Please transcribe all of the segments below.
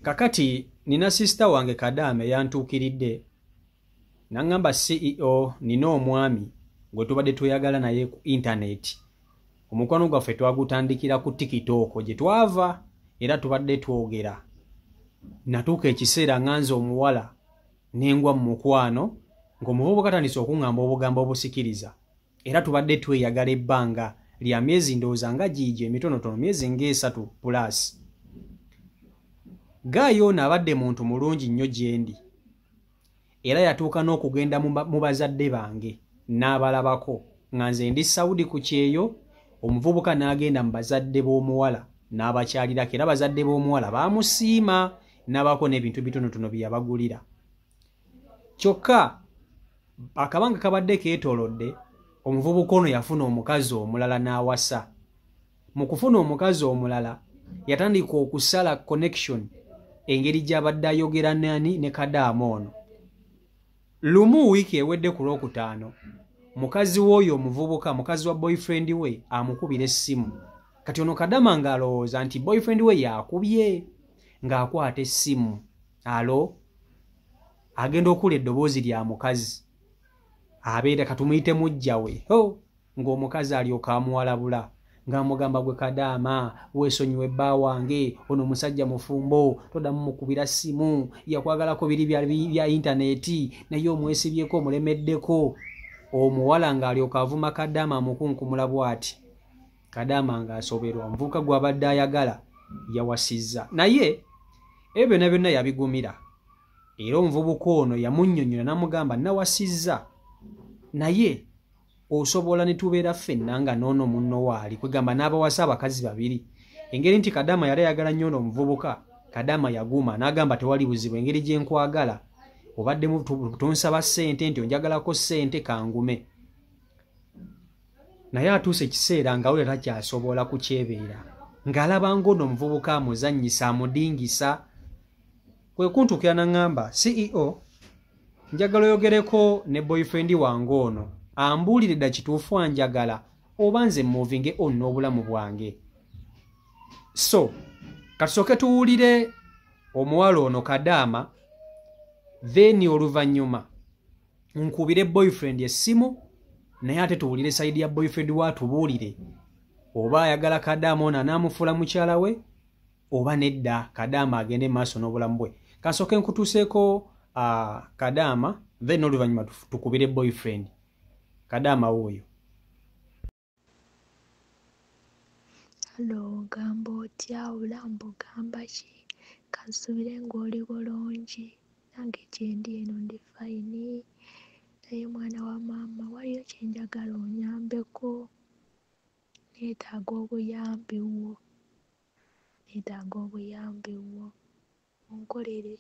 Kakati nina sister wange Kadaama eyantuukiridde n'aŋŋamba, "CEO, nina omwami gwe tubadde tweyagala naye ku intaneti. Omukwano gwaffe twagutandikira ku TikTok gye twava era tubadde twogera. Natuuka ekiseera nga nze omuwala nengwa mu mukwano ng'omuvubuka tandise okuŋŋamba obugambo obusikiriza, era tubadde tweyagala ebbanga lya myezi, ndowooza nga giigyo emitonotono, myezi ng'esatu plus. Guy ono abadde muntu mulungi nnyo gye ndi, era yatuuka n'okugenda mu bazadde bange n'abalabako nga nze ndi Saudi ku kyeyo. Omuvubuka n'agenda mu bazadde b'omuwala n'abakyalirako, era bazadde b'omuwala baamusiima, n'abaako n'ebintu bitonotono bye yabagulira. Kyokka akabanga kabadde keetoolodde, omuvubuka ono yafuna omukazi omulala n'awasa. Mu kufuna omukazi omulala, yatandika okusala connection engeri gy'abadde ayogera nani ne Kadaama ono. Lumu wiiki ewedde ku Lwokutaano, mukazi w'oyo omuvubuka, mukazi wa boyfriend we, amukubira essimu. Kati ono Kadama ng'alowooza nti boyfriend we yakubye, ng'akwata essimu, alo, agenda okula eddoboozi lya mukazi abeera katumuyite mujja we ho, ng'omukazi alyoka amuwalabula ng'amugamba, 'Gwe Kadaama, weesonyiwe bba wange ono, omusajja mufumbo, toddamu mukubira ssimu. Yakwagalako biri bya intaneti, naye omwesibyeko, omulemeddeko.' Omuwala ng'alyoka avuma Kadaama, amukunkumula bw'ati. Kadaama ng'asoberwa, omuvubuka gw'abadde ayagala yawasizza. Naye ebyo byonna byonna yabigumira, era omuvubuka ono yamunnyonnyola n'amugamba, 'Nawasizza, naye osobola ne tubeera ffenna nga noono munno waali.' Kwegamba n'abawasa abakazi babiri. Engeri nti Kadaama yali ayagala nnyo ono omuvubuka, Kadaama yaguma n'agamba, 'Tewali buzibu, engeri gye nkwagala, obadde tonsaba ssente nti onjagalako ssente, kangume.' Naye atuuse ekiseera nga wulira takyasobola kukyebeera, ng'alaba ng'ono omuvubuka amuzannyisa, amudingisa. Kwe kuntuukira n'aŋŋamba, 'CEO, njagala oyogereko ne boyfriend wange ono, ambuulire dda kituufu anjagala oba nze movinge on n'obulamu bwange.' So katusooke tuwulire omuwala ono Kadaama, then oluvannyuma nkubire boyfriend essimu, naye ate tuwulire side ya boyfriend waatubuulire oba ayagala Kadaama ono anaamufuula mukyala we oba nedda, Kadaama agende maaso n'obulamu bwe. Kansooke nkutuuseeko Kadaama, then oluvannyuma tukubire boyfriend. Kadaama wuuyo. Hello, ogamba otya? Obulamu bugamba ki? Kansuubire ng'oli bulungi. Nange gyendi eno ndi fine. Naye mwana wa maama, waliyo kye njagala onyambeko. Neetaaga obuyambi bwo. Neetaaga obuyambi bwo. Onkolere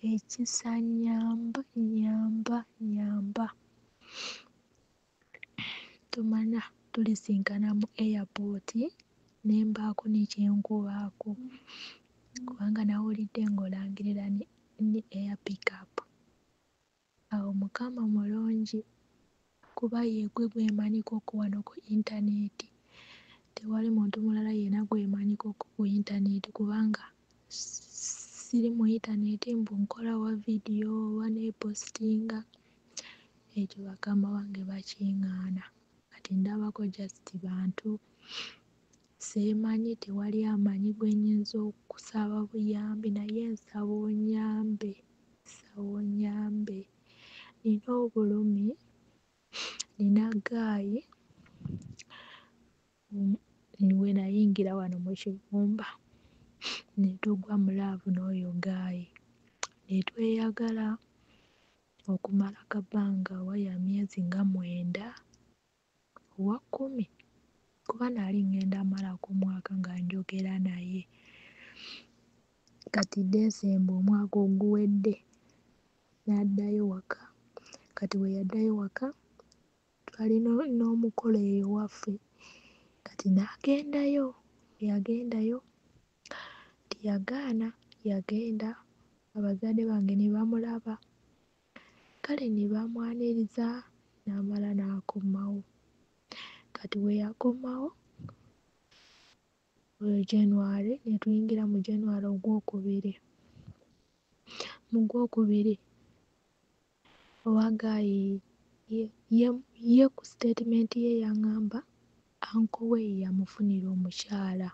ekisa, nnyamba, nnyamba, nnyamba. Tomanya tulisinkana mu airport ne mbaako ne kye nkubaako, kubanga nawulidde ng'olangirira ni air pickup. Awo Mukama mulungi kuba yeggwe gwe mmanyiko wano ku intaneti. Tewali muntu mulala yenna gwe mmanyiko ku intaneti, kubanga siri mu intaneti mbu nkola wa vidiyo oba neepositinga. Ekyo bakama bange bakiŋŋaana. Kati ndabako just bantu seemanyi, tewali amanyi gwe nnyinza okusaba buyambi, naye nsaba onnyambe, nsaba onnyambe. Nina obulumi, nina guy we nayingira wano mu kibumba ne tugwa mu love n'oyo guy, ne tweyagala okumala akabbanga oba ya myezi nga 9 oba 10, kuba nali ŋŋenda mmalako mwaka nga njogera naye. Kati December omwaka oguwedde n'addayo waka. Kati bwe yaddayo waka, twalina n'omukolo eyo ewaffe, kati n'agendayo. Bwe yagendayo teyagaana, yagenda, abazadde bange ne bamulaba, kale ne bamwaniriza n'amala n'akomawo. Kati bwe yakomawo oyo January, ne tuyingira mu January ogwokubiri. Mu gwokubiri owa guy ye ku statement ye yaŋŋamba uncle we yamufunira omukyala.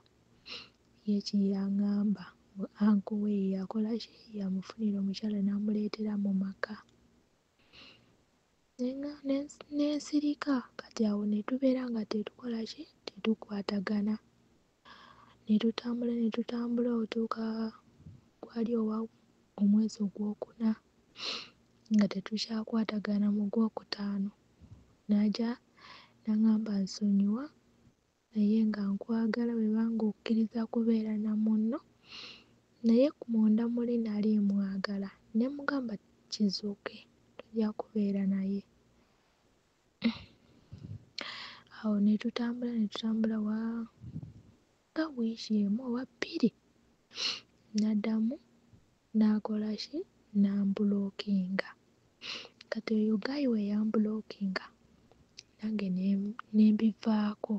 Ye kye yaŋŋamba mbu uncle we yakola ki? Yamufunira omukyala n'amuleetera mu maka. Ne nsirika. Kati awo ne tubeera nga tetukola ki? Tetukwatagana. Ne tutambula ne tutambula otuuka gwali owa omwezi ogwokuna nga tetukyakwatagana. Mu gwokutaano n'ajja n'aŋŋamba nsonyiwa naye nga nkwagala bwe banga okkiriza kubeera na munno, naye munda muli nali mwagala. Ne mugamba kizuuke tojja kubeera naye. Awo ne tutambula ne tutambula wa nga wiiki emu oba bbiri n'addamu n'akola ki? N'amblockinga. Kati oyo guy we yamblockinga nange ne mbivaako,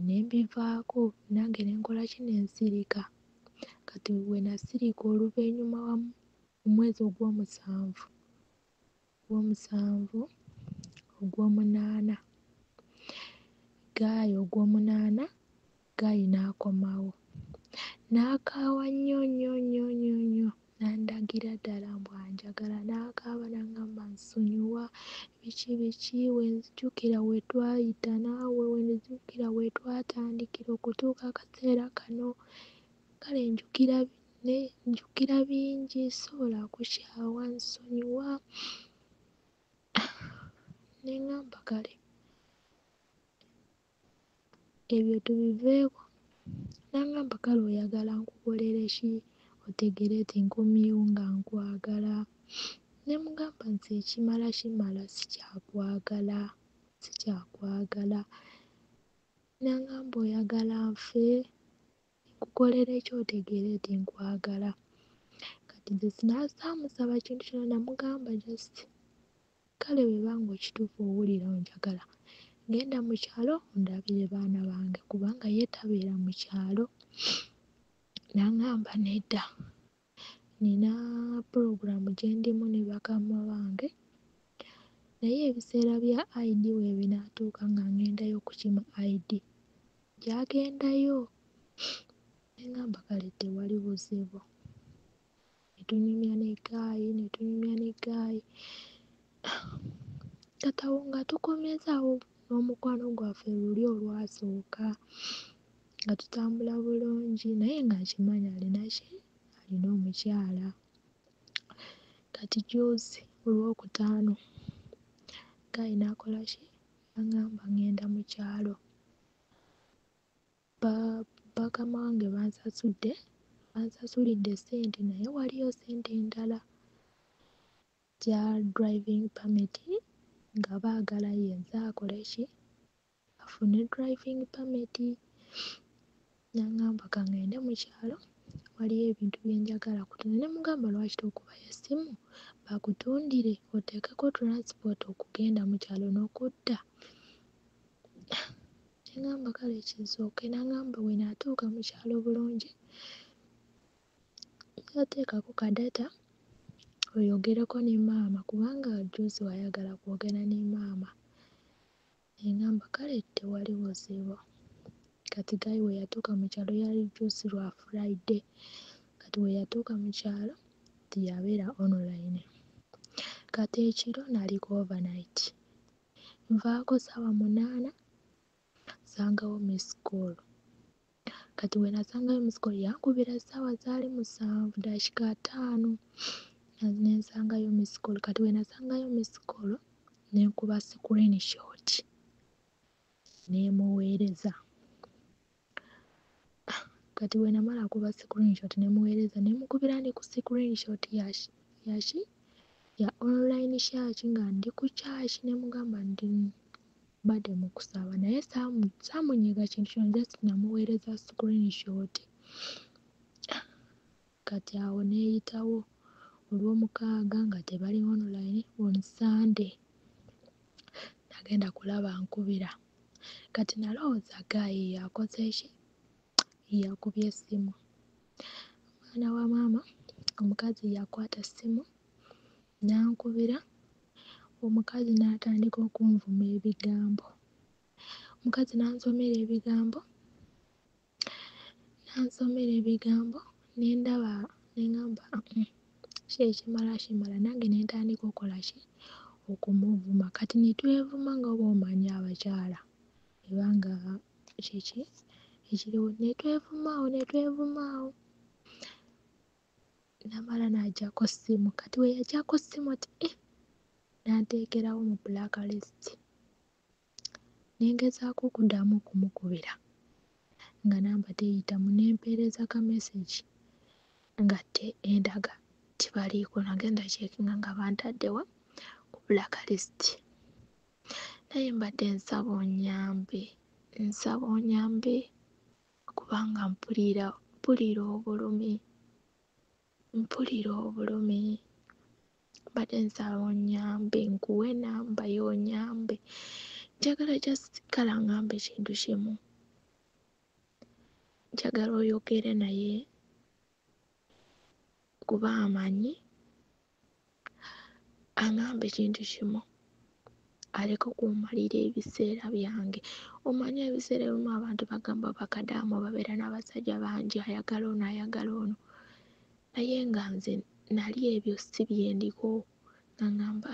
ne mbivaako nange ne nkola ki? Ne nsirika. Kati we nasirika oluvannyuma omwezi ogw'omusanvu, ogw'omunaana, guy ogw'omunaana guy n'akomawo. N'akaawa nnyo nnyo nnyo nnyo nnyo n'andagira ddala mbu anjagala. N'akaaba n'aŋŋamba nsonyiwa biki biki, we nzijukira we twayita naawe, we nzijukira we twatandikira okutuuka akaseera kano. Kale njukira bingi, sisobola kukyawa, nsonyiwa. Ne ŋŋamba kale ebyo tubiveeko. N'aŋŋamba kale oyagala nkukolere ki otegeere nti nkomyewo nga nkwagala. Ne mugamba nti ekimala kimala, sikyakwagala, sikyakwagala. N'aŋŋamba oyagala nfe nkukolere ki otegeere nti nkwagala. Kati nze saamusaba kintu kyonna, namugamba just kale bwe banga ekituufu owulira onjagala, genda mu kyalo ondabire baana bange kubanga ye tabeera mu kyalo. N'aŋŋamba nedda, nina pulogulaamu gye ndimu ne bakama bange, naye ebiseera bya ID we binaatuuka nga ŋŋendayo okukima ID, gy'agendayo. Ne ŋŋamba kale tewali buzibu. Ne tunyumya ne guy, ne tunyumya ne guy. Kati awo nga tukomezaawo n'omukwano gwaffe luli olwasooka nga tutambula bulungi naye nga nkimanyi alina ki? Alina omukyala. Kati jjuuzi olwokutaano guy n'akola ki? N'aŋŋamba ŋŋenda mu kyalo. Bakama bange bansasudde, bansasulidde ssente naye waliyo ssente endala gya driving permit nga baagala yenze akole ki? Afune driving permit. N'aŋŋamba ka ŋŋende mu kyalo waliyo ebintu bye njagala kutunda. Ne mugamba lwaki tokubayo essimu bakutundire oteekeko transport okugenda mu kyalo n'okudda. Ne ŋŋamba kale kizuuke. N'aŋŋamba bwe naatuuka mu kyalo bulungi yateekako ka data oyogereko ne maama kubanga jjuuzi wayagala kwogera ne maama. Ne ŋŋamba kale tewali buzibu. Kati guy we yatuuka mu kyalo yali jjuuzi lwa Friday. Kati we yatuuka mu kyalo teyabeera online. Kati ekiro naliko overnight. Nvaako ssaawa 8 nsangawo miss call. Kati we nasangayo miss call yankubira ssaawa zaali 7:50 ne nsangayo miss call. Kati we nasangayo miss call ne nkuba screenshot ne muweereza. Kati bwe namala okuba screenshot ne muweereza, ne mukubira ndi ku screenshot yaki ya online church nga ndi ku church ne mugamba nti mbadde mu kusaba naye saamunyiga kintu kyonna, just namuweereza screenshot. Kati awo neeyitawo olw'omukaaga nga tebali online. On Sunday nagenda kulaba nkubira. Kati nalowooza guy yakoze ki? Yakubye essimu. Mwana wa maama Omukazi yakwata essimu n'ankubira, omukazi n'atandika okunvuma ebigambo. Omukazi n'ansomera ebigambo, ne ndaba ne ŋŋamba ki ekimala kimala, nange ne ntandika okukola ki, okumuvuma. Kati ne twevuma nga bw'omanyi abakyala eba nga kiki ekiriwo, ne twevuma awo. N'amala n'aggyako ssimu. Kati bwe yaggyako ssimu ati n'anteekerawo mu black list. Ne ngezaako okuddamu okumukubira nga namba teyitamu, ne mpeereza ka message nga endaga tibaliiko. Nagenda checkinga nga bantadde wa ku black list. Naye mbadde nsaba onnyambe kubanga mpulira obulumi. Mbadde nsaba onnyambe, nkuwe namba yo onnyambe. Njagala just kale aŋŋambe ekintu kimu. Njagala oyogere naye kuba amanyi, aŋŋambe ekintu kimu aleke okummalira ebiseera byange. Omanyi ebiseera ebimu abantu bagamba bakadaama babeera n'abasajja bangi, ayagala ono ayagala ono, naye nga nze nali ebyo si bye ndiko. Nga ŋŋamba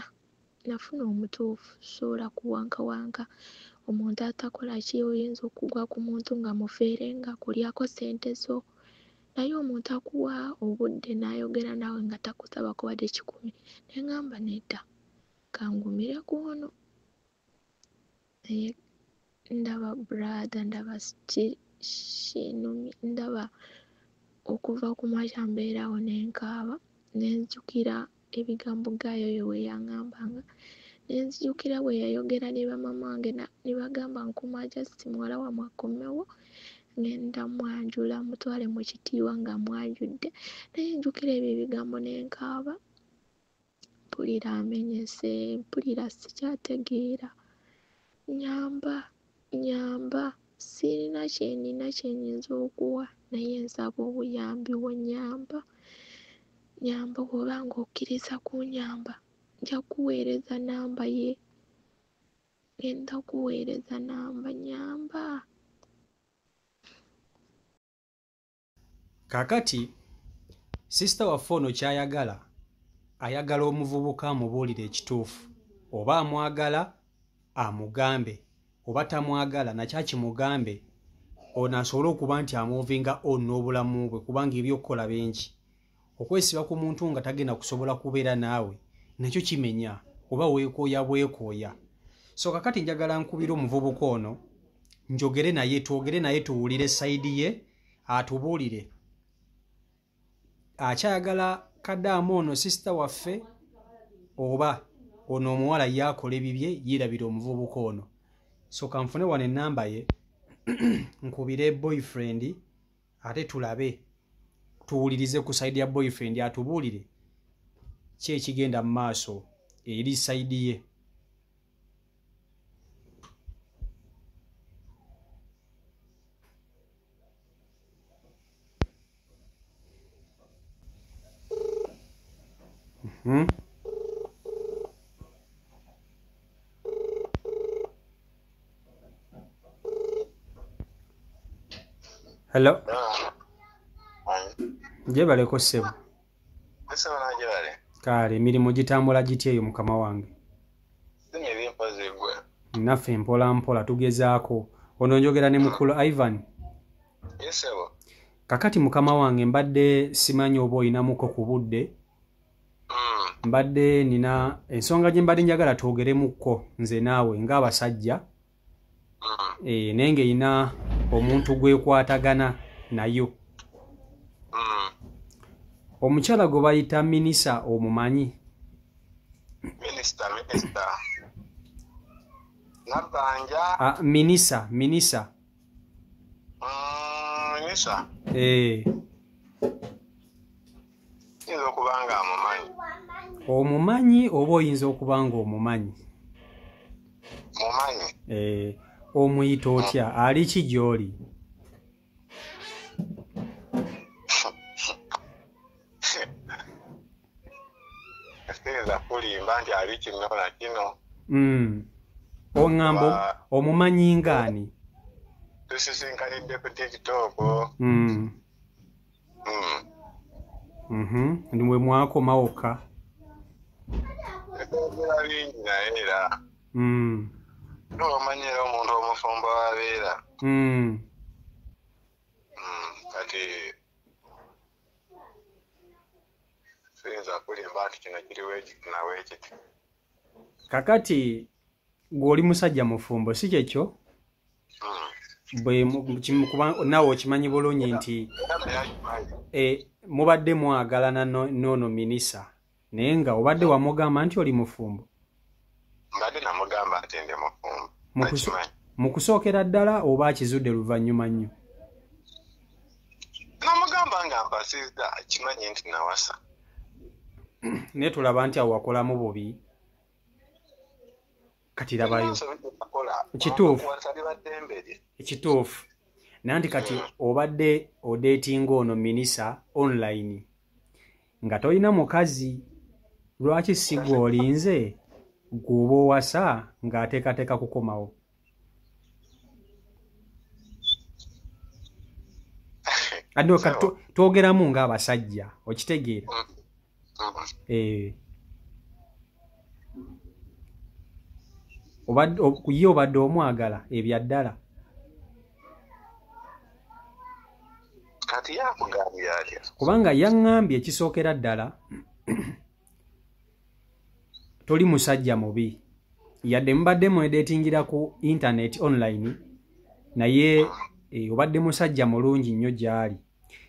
nafuna omutuufu, sobola kuwankawanka omuntu atakola ki, oyinza okugwa ku muntu nga mufeere nga kulyako ssente zo, naye omuntu akuwa obudde n'ayogera naawe nga takusabako wadde 1. Ne ŋŋamba nedda, kangumire ku ono. Naye ndaba brother, ndaba kinumi, ndaba okuva ku makya mbeerawo ne nkaaba, ne nzijukira ebigambo gaayo oyo bwe yaŋŋambanga, ne nzijukira bwe yayogera ne bamaama wange ne bagamba nkuma just muwala wammwe akomewo, ngenda mwanjula mutwale mu kitiibwa nga mwanjudde. Naye njukira ebyo ebigambo ne nkaaba, mpulira amenyese, mpulira sikyategeera. Nnyamba, sirina kye nnina kye nnyinza okuwa, naye nsaba obuyambi bw'onnyamba. Nnyamba bw'oba ng'okkiriza kunnyamba, nja kuweereza namba ye, ngenda kuweereza namba, nnyamba. Kaakati sisita waffe ono ky'ayagala, ayagala omuvubuka amubuulire ekituufu, oba amwagala amugambe, oba tamwagala nakyo akimugambe, ono asobole okuba nti amuvinga on n'obulamu bwe, kubanga ebyokukola bingi. Okwesiba ku muntu nga tagenda kusobola kubeera naawe nakyo kimenya, oba weekooya bwekooya. So kakati njagala nkubire omuvubuka ono njogere naye, twogere naye, tuwulire sayidi ye, atubuulire akyayagala kadaamu ono sisita waffe, oba ono omuwala yakola ebibye yeerabira omuvubuka ono. So kanfune wano ennamba ye nkubire boyfriend, ate tulabe tuwulirize ku sayidi ya boyfriend atubuulire ki ekigenda mu maaso eri sayidi ye. Hello. Gyebaleko ssebo. Kale emirimu gitambula gitya eyo mukama wange? Naffe mpola mpola tugezaako. Ono njogera ne mukulu Ivan. Kakati mukama wange mbadde simanyi oba oyinamuko ku budde. Mbadde nina ensonga gye mbadde njagala twogeremukko nze naawe ng'abasajja. Naye ng'erina omuntu gwekwatagana nayo. Omukyala gwe bayita Minisa omumanyi? Minisita. Nabbanja. Minisa. Minisa. Oyinza okuba nga amumanyi. Omumanyi oba oyinza okuba nga omumanyi? Mumanyi. Omuyita otya? Ali ki gy'oli? Siyinza kulimba nti ali kino na kino. Oŋŋamba omumanyi ng'ani? Tusisinkanidde ku TikTok. Ndi mwe mwakoma wokka? Twogera bingi naye era. Omanyi era omuntu omufumbo w'abeera. Kati siyinza kulimba nti kino kiri weekiti na weekiti. Kakati gw'oli musajja mufumbo, si kyekyo? Naawe okimanyi bulungi nti mubadde mwagalana n'ono minisa, naye nga obadde wamugamba nti oli mufumbo? Mbadde namugamba nti ndi mufumbo. Mu kusookera ddala oba akizudde luvannyuma nnyo? Namugamba nga mpasizza, akimanyi nti nawasa. Naye tulaba nti awo wakolamu bubi. Kati labayo. Kituufu. Ekituufu. Nanti kati obadde odatinga ono minisa online nga tolina mukazi, lwaki si gwe olinze gw'oba owasa ng'ateekateeka kukomawo? Ate kati twogeramu ng'abasajja, okitegeera? Ye obadde omwagala ebya ddala? Kati yakugambye atya? Kubanga yaŋŋambye ekisookera ddala toli musajja mubi, yadde mubadde mwedeetingira ku internet online, naye obadde musajja mulungi nnyo gy'ali.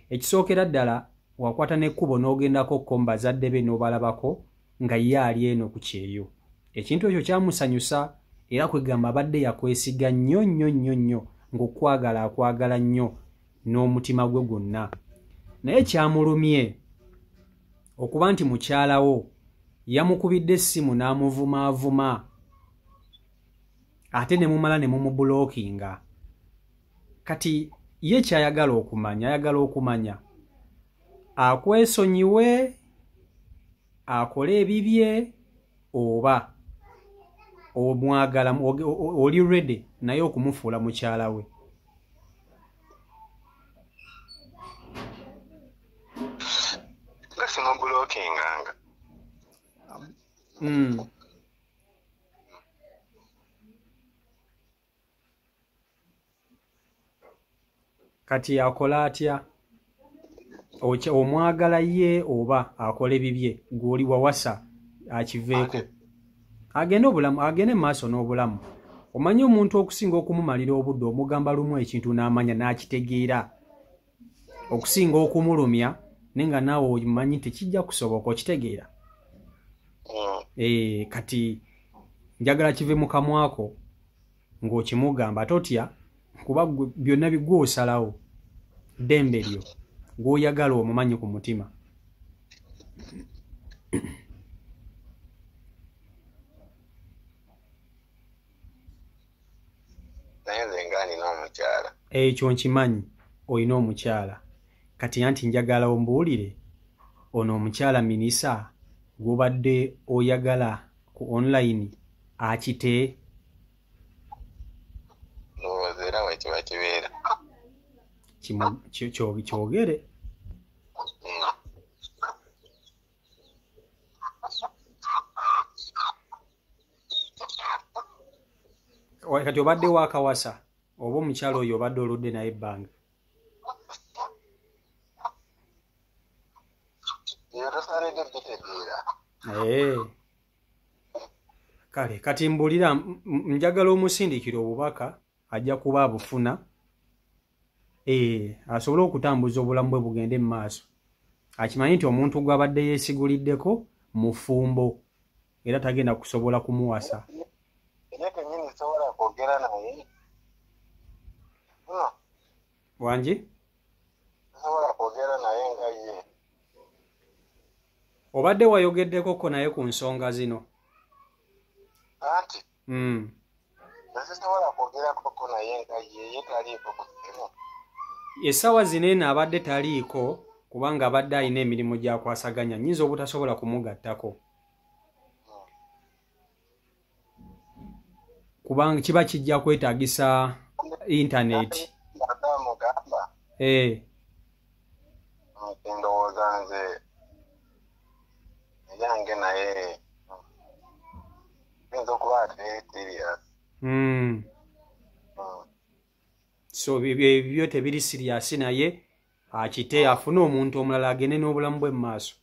Ekisookera ddala wakwata n'ekkubo n'ogendako ko mu bazadde be n'obalabako nga ye ali eno ku kyeyo. Ekintu ekyo kyamusanyusa era kwegamba abadde yakwesiga nnyo nnyo nnyo nnyo, ng'okwagala akwagala nnyo n'omutima gwe gwonna. Naye kyamulumye okuba nti mukyalawo yamukubidde essimu n'amuvumaavuma, ate ne mumala ne mumubulookinga. Kati ye ky'ayagala okumanya, ayagala okumanya akwesonyiwe, akole ebibye, oba omwagala oli ready naye okumufuula mukyala we. Nga simubulookinganga. Kati akola atya? Omwagala ye oba akole bibye gw'oli wawasa akiveeko? Agende obulamu, agende mu maaso n'obulamu. Omanyi omuntu okusinga okumumalira obudde omugamba lumu ekintu n'amanya n'akitegeera, okusinga okumulumya naye nga naawe omanyi nti kijja kusoboka, okitegeera? Kati njagala kive mu kamwako ng'okimugamba, totya kuba byonna bigwe osalawo, ddembe lyo gw'oyagala omumanyi ku mutima. Naye nze nga nina omukyala. Ekyo nkimanyi, olina omukyala. Kati anti njagala ombuulire, ono omukyala minisa gw'obadde oyagala ku online akite? Ndowooza era bwe kiba kibeera. Kyogere. Kati obadde waakawasa oba omukyala oyo obadde oludde naye ebbanga? Kale kati mbuulira, njagala omusindikire obubaka, ajja kuba abufuna, asobole okutambuza obulamu bwe bugende mu maaso. Akimanyi nti omuntu gw'abadde yeesiguliddeko mufumbo era tagenda kusobola kumuwasa. Ye kennyini sobola kwogera naye. Wangi? Sobola kwogera naye nga ye. Obadde wayogeddeko ko naye ku nsonga zino? Anti. Sisobola kwogerako ko naye nga ye taliiko ku ssimu. Essaawa zino eno abadde taliiko kubanga abadde alina emirimu gy'akwasaganya, nnyinza obutasobola kumugattako. Kubanga kiba kijja kwetaagisa internet. Mugamba. Ndowooza nze yange naye yinza okuba ate serious. So ebyo tebiri serious, naye akite afune omuntu omulala agende n'obulamu bwe mu maaso.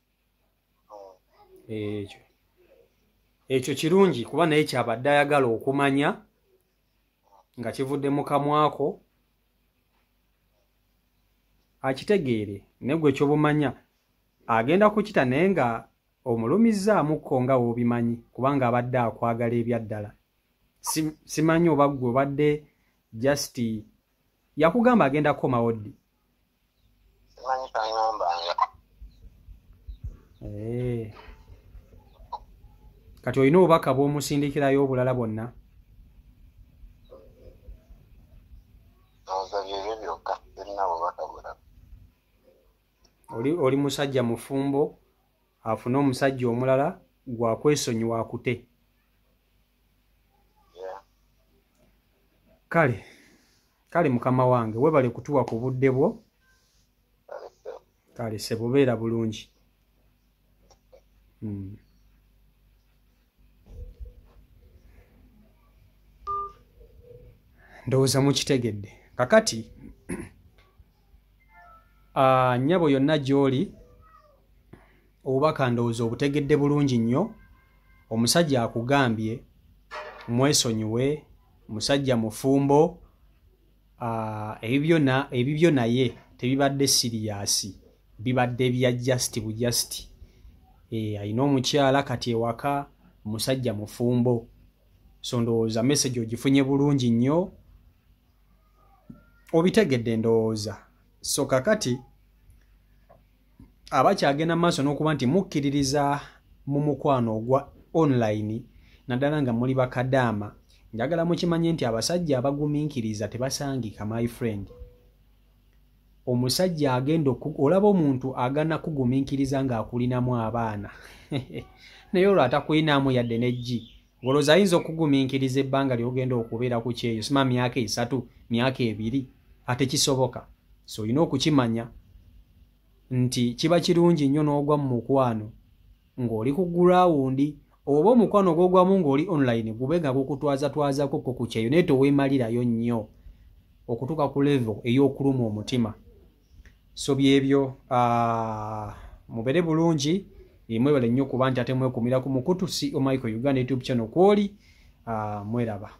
Ekyo kirungi kuba naye kyabadde ayagala okumanya nga kivudde mu kamwako akitegeere. Naye gwe ky'obumanya agenda kukita naye nga omulumizzaamuko nga w'obimanyi, kubanga abadde akwagala ebyaddala. Simanyi oba ggwe obadde just yakugamba agenda kukomawo ddi? Simanyi, taŋŋambanga. Kati olina obubaka bw'omusindikirayo obulala bwonna? Ndowooza byebyo byokka, sirina bubaka bulala. Oli musajja mufumbo, afune omusajja omulala gwakwesonyiwa akute. Kale mukama wange, webale kutuwa ku budde bwo. Kale ssebo, beera bulungi. Ndowooza mukitegedde. Kakati nnyabo yonna gy'oli, obubaka ndowooza obutegedde bulungi nnyo. Omusajja akugambye mwesonyiwe, musajja mufumbo, ebibyo naye tebibadde serious, bibadde bya just bu just. Alina omukyala kati ewaka, musajja mufumbo. So ndowooza message ogifunye bulungi nnyo, obitegedde ndowooza. So kakati abakyagenda maaso n'okuba nti mukkiririza mu mukwano ogwa online, naddala nga muli bakadaama, njagala mukimanye nti abasajja abagumiikiriza tebasangika, my friend. Omusajja agenda olaba omuntu agana kugumiikiriza ng'akulinamu abaana naye olwo atakulinamu yadde n'eggi, olowooza ayinza okugumiikiriza ebbanga ly'ogenda okubeera ku kyeyo, sima myaka 3, myaka 2, ate kisoboka. So olina okukimanya nti kiba kirungi nnyo n'ogwa mu mukwano ng'oli ku gurawundi, oba omukwano gw'ogwamu ng'oli online gube nga gukutwazatwazako ko ku kyeyo, naye toweemalirayo nnyo okutuuka ku level ey'okuluma omutima. So byebyo, mubeere bulungi, mwebale nnyo kuba nti ate mwekumira ku mukutu CEO Michael Uganda YouTube channel kwoli, mweraba.